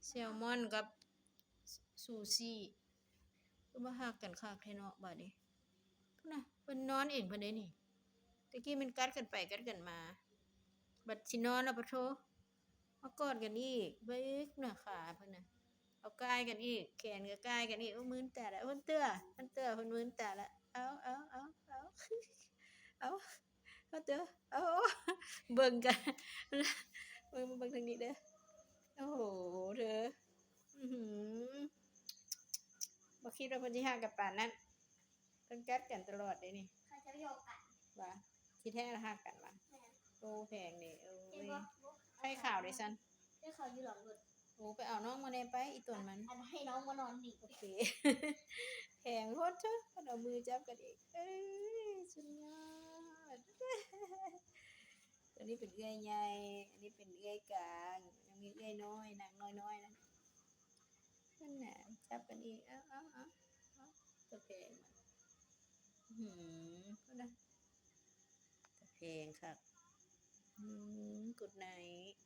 ແຊວມອນກັບຊູຊີ ຄືວ່າຮັກກັນຄັກແທ້ເນາະບາດນີ້. ພຸ້ນນະ ເພິ່ນນອນເອງເພິ່ນເດ້ນີ້. ແຕ່ກີ້ແມ່ນກັດກັນໄປກັດກັນມາ ບັດຊິນອນແລ້ວປະໂທ ມາກອດກັນອີກ ເບິ່ງໜ້າຂາເພິ່ນນະ ເອົາກ່າຍກັນອີກ ແຂນກໍກ່າຍກັນອີກ. ໂອ້ ມື່ນຕາຍແລ້ວ ເພິ່ນເທື່ອ ເພິ່ນເທື່ອ ເພິ່ນມື່ນຕາຍແລ້ວ. ເອົາ ເອົາ ເອົາ ເອົາ ເອົາ ເອົາເດີ້ ເອົາ ເບິ່ງກັນ ເບິ່ງ ເບິ່ງທາງນີ້ເດີ້. ໂອ້ໂຫ ເທີ ອືຫື ບໍ່ຄິດວ່າເພິ່ນຊິຮັກກັນປານນັ້ນ. ເພິ່ນກັດກັນຕະຫຼອດເດ້ນີ້ ເຂົາເຈົ້າຢອກກັນ ວ່າ ທີ່ແທ້ລະຮັກກັນວ່າ. ແມ່ນ ໂອ້ ແພງເດ້ ໂອ້ຍ ເຫັນບໍ່? ໄຂ່ຂາວເດ້ຊັ້ນ ໄຂ່ຂາວຢູ່ຫຼັງລົດ. ໂອ້ ໄປເອົານ້ອງມາແດ່ໄປ ອີ່ຕົນມັນ ອັນໃຫ້ນ້ອງມານອນນີ້. ໂອເຄ ແພງໂພດເທີ ເພິ່ນເອົາມືຈັບກັນອີກ. ເອີຍ ສຸດຍອດ. ຕົວນີ້ເປັນເອື້ອຍໃຫຍ່ ອັນນີ້ເປັນເອື້ອຍກາງ ຍັງມີເອື້ອຍນ້ອຍ ນາງນ້ອຍໆນັ້ນ. ນັ້ນນະ ຈັບກັນອີກ ເອົາ ເອົາ ເອົາ ເອົາ ຕາແພງ ອືຫື ພຸ້ນນະ ຕາແພງຄັກ. ອືມ Good night.